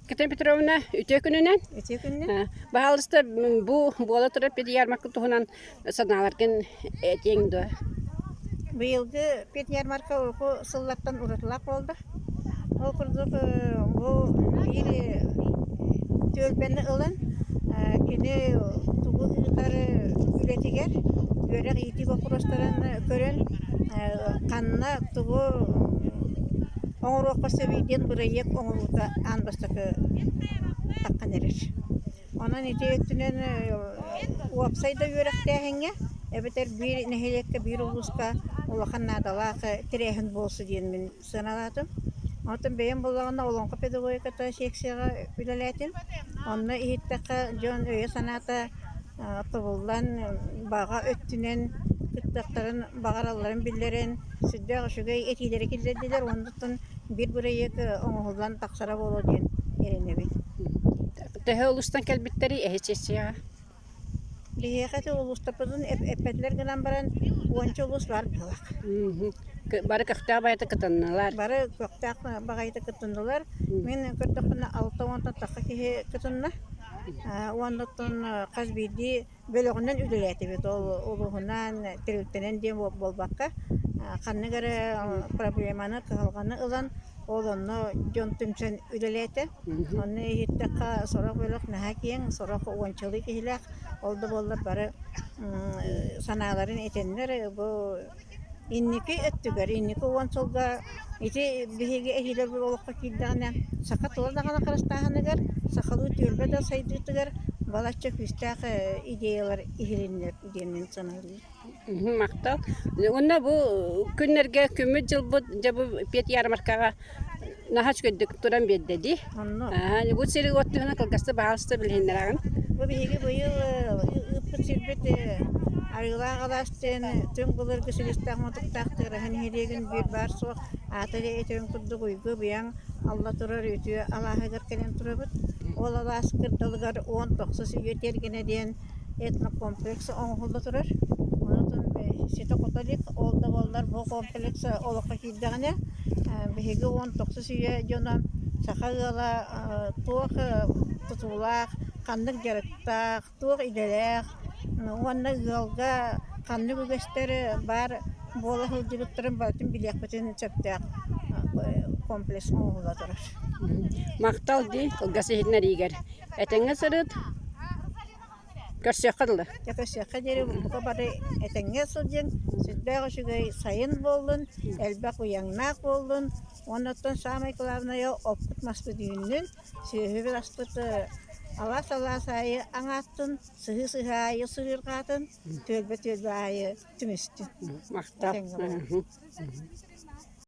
Екатерина Петровна, үтүө күнүнэн. Үтүө күнүнэн. Баһаалыста бу буола турар педиармарка туһунан санааларгын этиэҥ дуо? Быйылгы педиармарка урукку сыллартан уратылаах буолла. Ол курдук бу биир түөлбэни ылан кини тугу ыытар үлэтигэр үөрэх-иитии боппуруостарын көрөн ханна тугу оҥоруохха сөбүй диэн бырайыак оҥоруута аан бастакы таххан эрэр. Онон ити өттүнэн уопсай да үөрэхтээһиҥҥэ эбэтэр биир нэһилиэккэ, биир улууска улахан наадалаах тэрээһин буолсу диэн мин сыаналаатым. Онтон бэйэм буоллаҕына олоҥхо педагогиката секцияҕа үлэлээтим. Онно иһиттэххэ дьон өйө-санаата тобуллан, баҕа өттүнэн кыттыахтарын баҕаралларын биллэрэн, сүрдээх үчүгэй этиилэри киллэрдилэр уонна оттон биир бырайыак оҥоһуллан тахсара буолуо диэн эрэнэбин. Төһө улуустан кэлбиттэрий эһи сессияҕа? Биһиэхэ ити улуустарбытын эппэтилэр гынан баран, уонча улуус баар быһыылаах. Бары көхтөөх баҕайытык кытыннылар. Бары көхтөөх баҕайытык кытыннылар. Мин көрдөхпүнэ алта уонтан тахса киһи кытынна. Уонна оттон хас биирдии бөлөҕүнэн үлэлээтибит. Ол улууһунан, тэрилтэнэн диэн буолбакка, ханнык эрэ проблеманы, кыһалҕаны ылан, ол онно дьон түмсэн үлэлээтэ. Онно иһиттэххэ, сорох бөлөх наһаа киэҥ, сорох уончалыы киһилээх. Ол да буоллар бары санааларын этэннэр, бу инники өттүгэр, инники уон сылга ити биһиги эһиилэрбит олоххо киирдэҕинэ, саха тыла даҕаны харыстааһыныгар, сахалыы түөлбэ да сайдыытыгар балачча күүстээх идеялар иһилиннилэр диэн мин саныыбын. Махтал. Уонна бу күннэргэ күммүт-дьылбыт дьэ бу Пет ярмаркаҕа наһаа үчүгэйдик туран биэрдэ дии. Онно. Бу сири уот туһунан кылгастык баһаалыста билиһиннэрэҕин. Бу биһиги быйыл ыыппыт сирбит Арыылаах алаас диэн түҥ былыргы силистээх мутуктаах Тыараһа нэһилиэгин биир баар суох аата эрэ этэрин курдук уйгу-быйаҥ алла турар үтүө алааһыгар кэлэн турабыт. Ол алаас кырдалыгар 19 үйэ тиэргэнэ диэн этнокомплекс оҥоһулла турар. Онон ситэ-хото илик, ол да буоллар бу комплекс олоххо киирдэҕинэ, биһиги 19 үйэ дьоно саха ыала туох тутуулаах, ханнык дьарыктаах, туох идэлээх уонна ыалга ханнык үгэстэр баар буола сылдьыбыттарын барытын билиэхпитин сөптөөх комплекс оҥоһулла турар. Махтал дии кылгас иһитиннэриигэр. Этэҥҥэ сырыт. Көрсүөххэ дылы. Дьэ көрсүөххэ диэри бука бары этэҥҥэ сылдьыҥ, сүрдээх үчүгэй сайын буоллун, элбэх уйаҥнаах буоллун, уонна оттон саамай кылаабынайа оппут-маспыт үүннүн, сүөһүбүт-аспыт алаас-алаас аайы аҥааттын, сыһыы-сыһыы аайы сыһыырҕаатын, түөлбэ-түөлбэ аайы түмүстүн. Махтал. Этэҥҥэ буолун.